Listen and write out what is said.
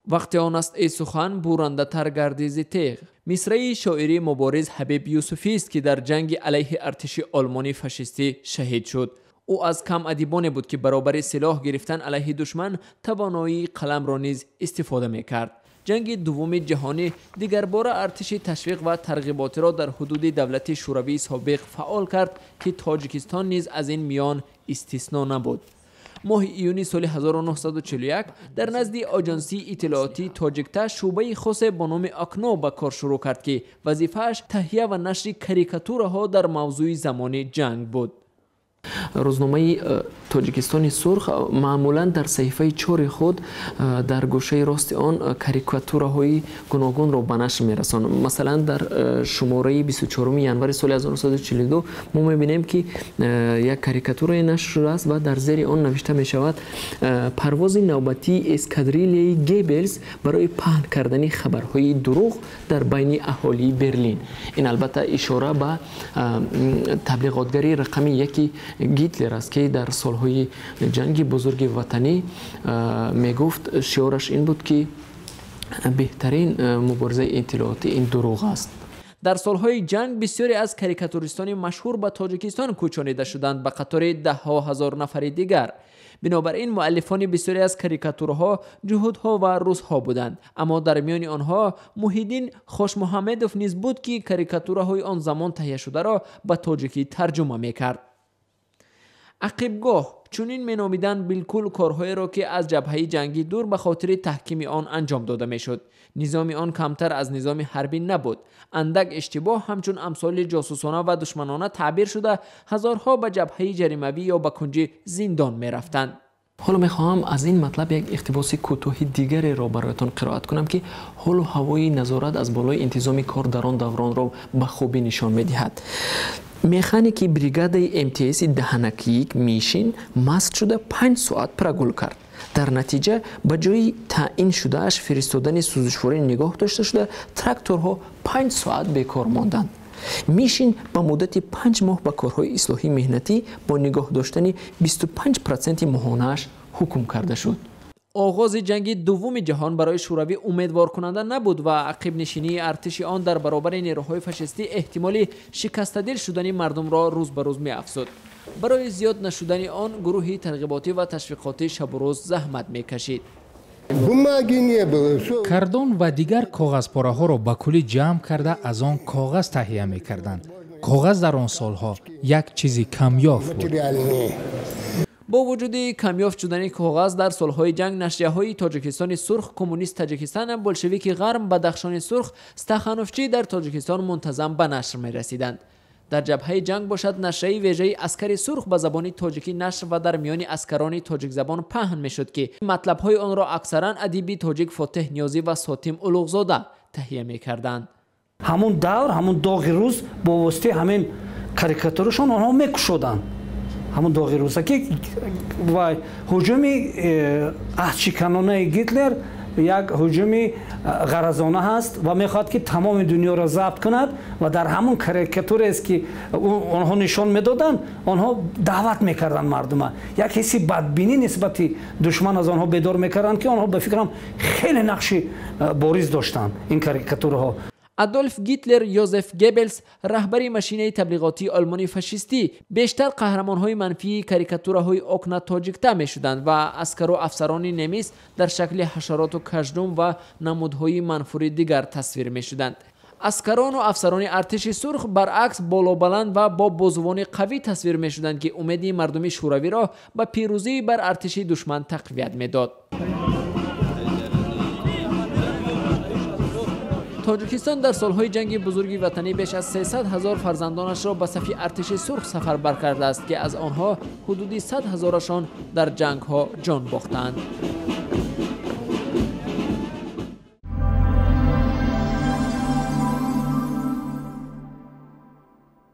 Вақте он аст, эй сухан, бурандатар гардӣ зи теғ. Мисраи шоири мубориз Ҳабиб Юсуфист, ки дар ҷанги алайҳи артиши олмони фашистӣ шаҳид шуд. Ӯ аз кам адибоне буд, ки баробари силоҳ гирифтан алайҳи душман тавоноии қаламро низ истифода мекард. Ҷанги дуввуми ҷаҳонӣ дигарбора артиши ташвиқ ва тарғиботиро дар ҳудуди давлати Шӯравии собиқ фаъол кард, ки Тоҷикистон низ аз ин миён истисно набуд. Моҳи июни соли 1941 дар назди Оҷонсии иттилоотии Тоҷикта шӯъбаи хосе бо номи «Окно» ба кор шурӯъ кард, ки вазифааш таҳия ва нашри карикатураҳо дар мавзӯи замони ҷанг буд. Рӯзномаи Тоҷикистони сурх маъмулан дар саҳифаи чори худ дар гӯшаи рости он карикатураҳои гуногунро ба нашр мерасонад. Масалан, дар шумораи 24 январи соли 1942 мо мебинем, ки як карикатурае нашр шудааст ва дар зери он навишта мешавад: «Парвози навбатии эскадрилияи Геббелс барои паҳн кардани хабарҳои дурӯғ дар байни аҳолии Берлин». Ин, албатта, ишора ба таблиғотгари рақами яки Гитлер аст, ки дар солҳои ҷанги бузурги ватанӣ мегуфт, шиораш ин буд, ки беҳтарин муборизаи иттилоотӣ ин дурӯғ аст. Дар солҳои ҷанг бисёре аз карикатуристони машҳур ба Тоҷикистон кӯчонида шуданд, ба қатори даҳҳо ҳазор нафари дигар. Бинобар ин, муаллифони бисёре аз карикатураҳо ҷуҳудҳо ва русҳо буданд. Аммо дар миёни онҳо Муҳиддин Хошмуҳаммедов низ буд, ки карикатураҳои он замон таҳияшударо ба тоҷикӣ тарҷума мекард. Ақибгоҳ чунин меномиданд билкул корҳоеро, ки аз ҷабҳаи ҷангӣ дур ба хотири таҳкими он анҷом дода мешуд. Низоми он камтар аз низоми ҳарбӣ набуд. Андак иштибоҳ ҳамчун амсоли ҷосусона ва душманона таъбир шуда, ҳазорҳо ба ҷабҳаи ҷаримавӣ ё ба кунҷи зиндон мерафтанд. Ҳоло мехоҳам аз ин матлаб як иқтибоси кӯтоҳи дигареро бароятон қироат кунам, ки ҳолу ҳавои назорат аз болои интизоми кор дар он давронро ба хубӣ нишон медиҳад. Механики бригадаи МТСи даҳанакик Мишин маст шуда 5 соат прогул кард. Дар натиҷа ба ҷои таъин шудааш фиристодани сӯзишворӣ нигоҳ дошта шуда, тракторҳо 5 соат бекор монданд. Мишин ба муддати 5 моҳ ба корҳои ислоҳии меҳнатӣ бо нигоҳ доштани 25 проценти моҳонааш ҳукм карда шуд. Оғози ҷанги дуввуми ҷаҳон барои Шӯравӣ умедворкунанда набуд ва ақибнишинии артиши он дар баробари нерӯҳои фашистӣ эҳтимоли шикастадил шудани мардумро рӯз ба рӯз меафзуд. Барои зиёд нашудани он гурӯҳи тарғиботӣ ва ташвиқотӣ шабу рӯз заҳмат мекашид. Бумаги не было. Кардон ва дигар коғазпораҳоро ба куллӣ ҷамъ карда, аз он коғаз таҳия мекарданд. Коғаз дар он солҳо як чизи камёфт буд. Материальные. Бо вуҷуди камёфт шудани коғаз дар солҳои ҷанг, нашрияҳои Тоҷикистони сурх, Коммунист Таҷикистон, Болшевики Ғарб, Бадахшони сурх, Стахановчӣ дар Тоҷикистон мунтазам ба нашр мерасиданд. Дар ҷабҳаи ҷанг бошад, нашрияи вежаи Аскари сурх ба забони тоҷикӣ нашр ва дар миёни аскарони тоҷикзабон паҳн мешуд, ки матлабҳои онро аксаран адиби тоҷик Фотеҳ Ниёзӣ ва Сотим Улуғзода таҳия мекарданд. Ҳамун давр, ҳамун доғи рӯз бо воситаи ҳамин карикатурашон онҳо мекушоданд. Ҳамун доғи рӯза, ки вай ҳуҷуми аҳдшиканонаи Гитлер як ҳуҷуми ғаразона ҳаст ва мехоҳад, ки тамоми дунёро забт кунад, ва дар ҳамун карикатурест, ки онҳо нишон медоданд, онҳо даъват мекарданд мардума, як ҳисси бадбинӣ нисбати душман аз онҳо бедор мекарданд, ки онҳо, ба фикрам, хеле нақши бориз доштанд ин карикатураҳо. Адольф Гитлер, Йозеф Геббелс, раҳбари машинаи таблиғотии олмони фашистӣ, бештар қаҳрамонҳои манфии карикатураҳои Окна Тоҷикта мешуданд ва аскару афсарони немис дар шакли ҳашароту каждум ва намудҳои манфури дигар тасвир мешуданд. Аскарону афсарони артиши сурх, баръакс, болобаланд ва бо бозувони қавӣ тасвир мешуданд, ки умеди мардуми шӯравиро ба пирӯзӣ бар артиши душман тақвият медод. Тоҷикистон дар солҳои ҷанги бузурги ватанӣ беш аз 300 ҳазор фарзандонашро ба сафи артиши сурх сафарбар кардааст, ки аз онҳо ҳудуди 100 ҳазорашон дар ҷангҳо ҷон бохтанд.